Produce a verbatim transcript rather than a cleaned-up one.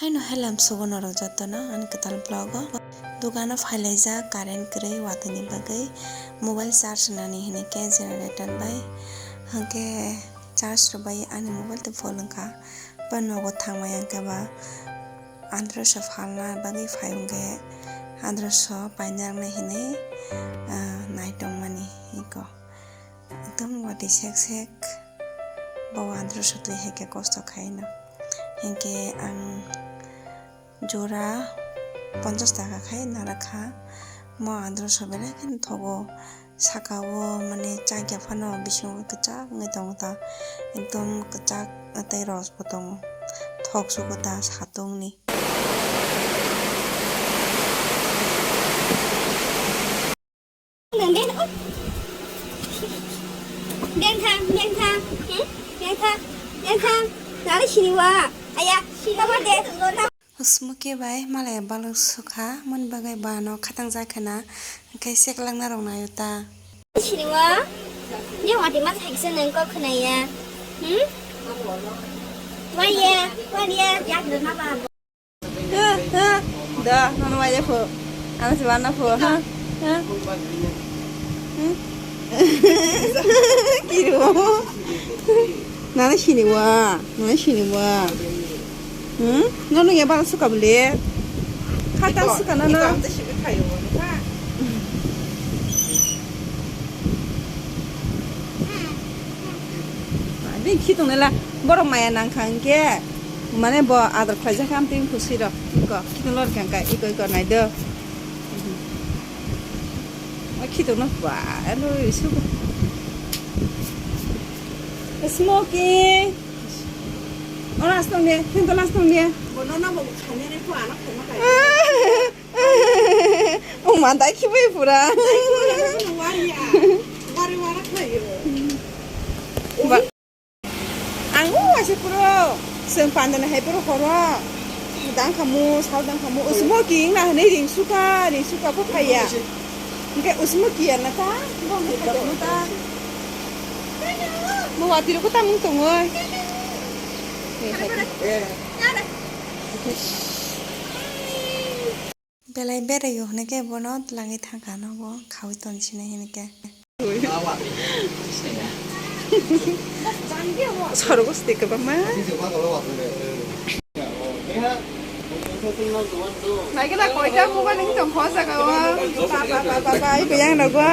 Haino helam sugo norok jotono ani kwtal vlog o. Dukano phailaijak current kwrwi watwini bagwi mobile charge nani hinwi khe generator bai. Hwnkhe charge rwbai ani mobile tei full wngkha. Ba nogo thangmai hwnkhe ba androso phalna bagwi phai hwnkhe androso painarnai hinwi, ah, naitongmani eko. Ekdom watwi sek sek bo androso twi hai khe kosto khaino. Hinkhe ang jora ponchash taka khai narwkha. Mo androso belai kheno thogo. Saka o mane chakya phano bisingo kwchak wngwi tongo ta. Ekdom kwchak tei rosbo tongo. Thok sugo ta satungni. Bengtha, bengtha, hmm? Bengtha, bengtha. Nari sini wa. Aya, sini wa de. Smoky bai malai balok sukha, moni bagwi bano khatang jakha na, hwnkhe seklak narok naio ta. Sini wa. Ni wati ma thaksa nang kok khna ya. Hmm? Wa ya, wa ya, yak na ba. Ha, ha. Da, nono waje pho. Ano se wanna pho, ha? Ha? Hmm? Kiro. Nana sini wa, nana sini wa. Hmm? Nono ya bala suka bele. Khata suka nono. Bini khitong nela borok maya nang kha hwnkhe, mane bo ador khlaijak kha amtwi khusui rok. Ko khitong lor kha hwnkhe iko iko nai do. O khitong no ba lo isu. Smoky. Ora astong ne, hinto astong ne. Bono na bo khane ne ko ana khoma kai. O ma dai khibai pura. Wari wara khlaio. Ba- Ang o waisa puro, chwng pandani hai puro horo. Dang khamu, sal dang khamu. Usmo ki wngna hwnwi ring suka, ring suka pho phaiya. Hwnkhe usmo ki ya na ta, bo wngkha khato no ta. Bo watwi rok ko tamung tongoi. Belai beraio hwnwi khe bono twlangwi thangkha, nogo khaui toni sinai hwnwi khe. Sorogo swtwi kwbangma. Naikhe da koita mobile wngwi tongkha o jaga o. Ba, ba, ba, ba, ba, iko yang nogo.